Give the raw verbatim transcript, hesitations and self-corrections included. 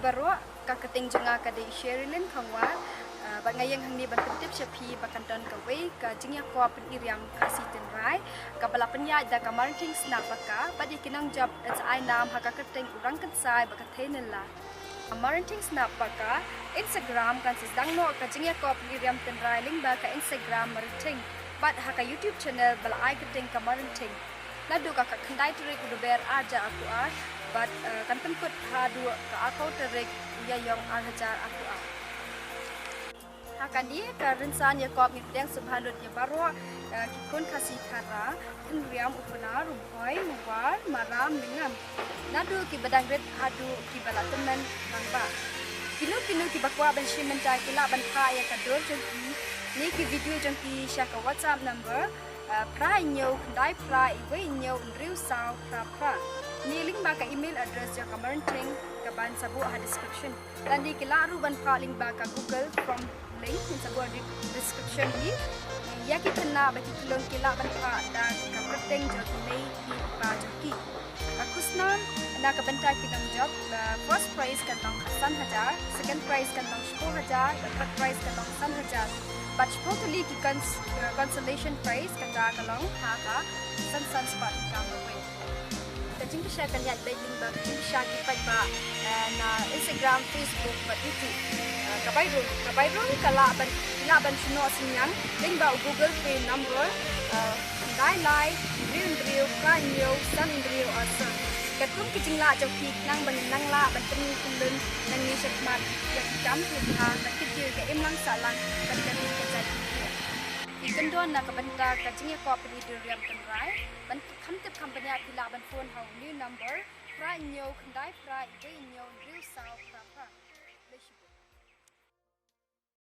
Baroh, ka kyrteng jong nga ka dei Sherilyn Khongwar. Ah, bad nga ïeng hangne ban pyntip sha phi ba kan don kawei ka jingïakop pyniriam Khasi Tynrai kaba la pynïaid da ka Marenting Snap Baka, bad ïa ki nongjop yn sa ai nam ha ka kyrteng U Rangkynsai bad ka Theinylla. Marenting Snap Baka, Instagram kan sa sdang noh ka jingïakop pyniriam tynrai lyngba ka Instagram Marenting bad ha ka YouTube channel ba la ai kyrteng ka Marenting. Naduh ka khyndai tarik u Duber arhajar arphew ar bad, eh, kan pynkut haduh ka arphew tarik u Ïaïong arhajar arphew ar. Ha kane ka rynsan ïakop ngi pdiang sngewbha lut ïa baroh, eh, ki khun Khasi Khara, Khynriam, U Pnar, U Bhoi, U War, Maram, Lyngngam. Naduh kiba dang rit haduh kiba la tymmen rangbah. Kino kino kiba kwah ban shim bynta ki lah ban phah ïa ka dur jong ki ne ki video jong ki sha ka WhatsApp number, ah, phra hynñiew khyndai phra wei hynñiew hynriew saw phra phra, ne lyngba ka email address jong ka Marenting kaban sa buh ha description. Lane ki lah ruh ban phah lyngba ka Google Form link, ngin sa buh ha description hi. Ïa ki khynnah bad ki khyllung ki lah ban phah da ka kyrteng jong ki mei ki pa jong ki. Ka khusnam na ka bynta ki nongjop, ah, first prize kan long san hajar, second prize kan long shiphew hajar, bad third prize kan long san hajar. Bad shiphew tylli ki cons-, ah, consolation prize kata ka long ha ka san san spah tyngka marwei. Ka jingpynshai kan ïaid beit lyngba ka jingpynshai ki paidbah, eh, na Instagram, Facebook bad YouTube. Eh, ka bai rung, ka bai rung ka lah ban, lah ban shu noh synñiang lyngba u Google Pay number, eh, khyndai lai hynriew hynriew phra hynñiew san hynriew ar san. Katkum ki jinglah jong ki khnang ba ngin nang lah ban pynlun nangne shakhmat ïa ki kam ki jingeh, ban kyntiew ïa ka imlang sahlang bad ka ri ka jaid. Ki kyndon na ka bynta ka jingïakop pyniriam tynrai, ban kham tip kham bniah ki lah ban phone ha une u number phra hynñiew khyndai phra wei hynñiew hynriew saw phra phra. Khublei shibun.